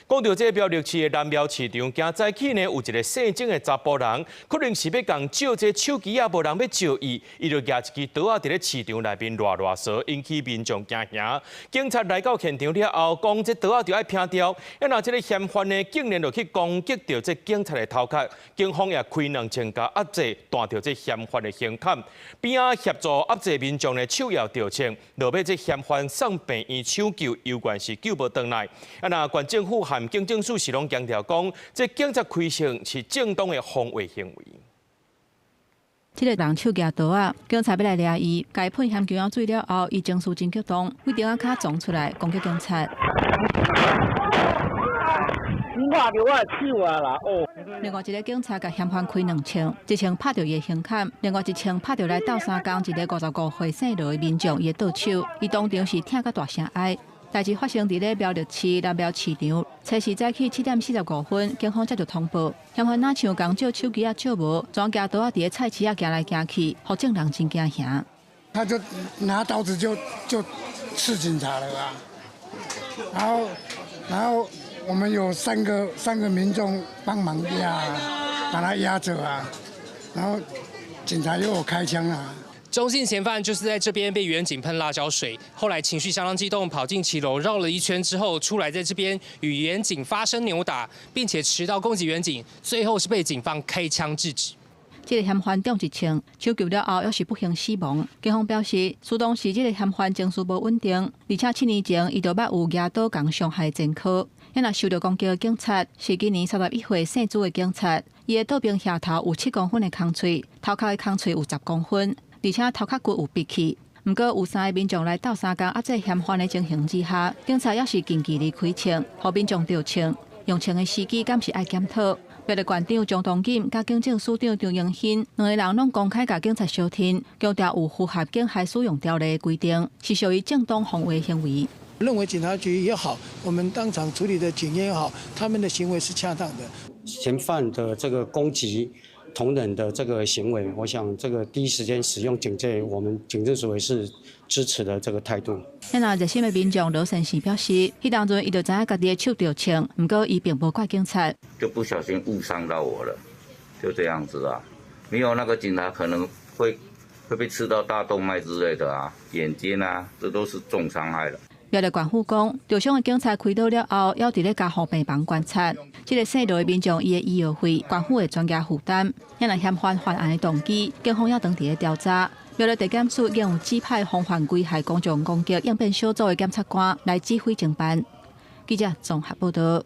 講到這苗栗市的南寮市場，今早起呢有一个姓鍾的查埔人，可能是欲共借這手機仔，無人欲借伊，伊就舉一支刀仔佇咧市場內面亂亂踅，引起民眾驚嚇。警察來到現場了後，講這刀仔就愛拚掉，啊若這个嫌犯呢，竟然就去攻擊著這警察的頭殼，警方也開兩槍共壓制，彈著這嫌犯的胸坎，邊仔協助壓制民眾的手搖著槍，落尾這嫌犯送病院搶救，猶原是救無轉來。啊若縣政府和警政署是攏強調講，這警察開槍是正當的防衛行為。這个人手舉刀仔，警察欲來掠伊，共伊噴香球仔水了後，伊情緒真激動，對燈仔跤衝出來攻擊警察。你看著我的手啊啦！哦。另外一个警察共嫌犯開兩槍，一槍拍著伊的胸坎，另外一槍拍著來鬥相共一个55歲姓羅的民眾伊的倒手，伊當場是疼甲大聲哀。代誌發生佇咧苗栗市南寮市場，初四早起7點45分，警方接到通報，嫌犯若像共借手機仔借無，全舉刀仔佇咧菜市仔行來行去，予眾人真驚嚇。他就拿刀子就刺警察了啊！然後我們有三個民眾幫忙壓，把他壓着啊，然後警察又有開槍啊。鍾姓嫌犯就是在這邊被員警噴辣椒水，後來情緒相當激動，跑進騎樓繞了一圈之後出來，在這邊與員警發生扭打，並且持刀攻擊員警，最後是被警方開槍制止。這个嫌犯中一槍，搶救了後，猶是不幸死亡。警方表示，事當時這个嫌犯情緒無穩定，而且7年前伊就捌有舉刀共傷害前科。若受到攻擊的警察是今年31歲姓朱的警察，伊的倒爿額頭有7公分的空喙，頭殼的空喙有10公分，而且頭殼骨有閉去。毋過有三个民眾來鬥相共壓制嫌犯的情形之下，警察猶是近距離開槍，予民眾著槍。用槍的時機敢是愛檢討。苗栗縣長張東錦佮警政署長張榮興兩个人攏公開共警察相挺，強調有符合警械使用條例的規定，是屬於正當防衛行為。認為警察局也好，我們當場處理的警員也好，他們的行為是恰當的。嫌犯的這個攻擊同仁的這個行為，我想這個第一時間使用警戒，我們警政署也是支持的這個態度。那熱心的民眾羅先生表示，彼當陣伊就知影家己的手著槍，毋過伊並無怪警察。就不小心誤傷到我了，就這樣子啊。沒有那個警察可能會被刺到大動脈之類的啊，眼睛啊，這都是重傷害了。苗栗縣府講，受傷的警察開刀了後，猶佇咧加護病房觀察。這个姓羅的民眾，伊的醫藥費，縣府會全額負擔。若嫌犯犯案的動機，警方猶當佇咧調查。苗栗地檢署已經有指派防範危害公眾攻擊應變小組的檢察官來指揮偵辦。記者綜合報道。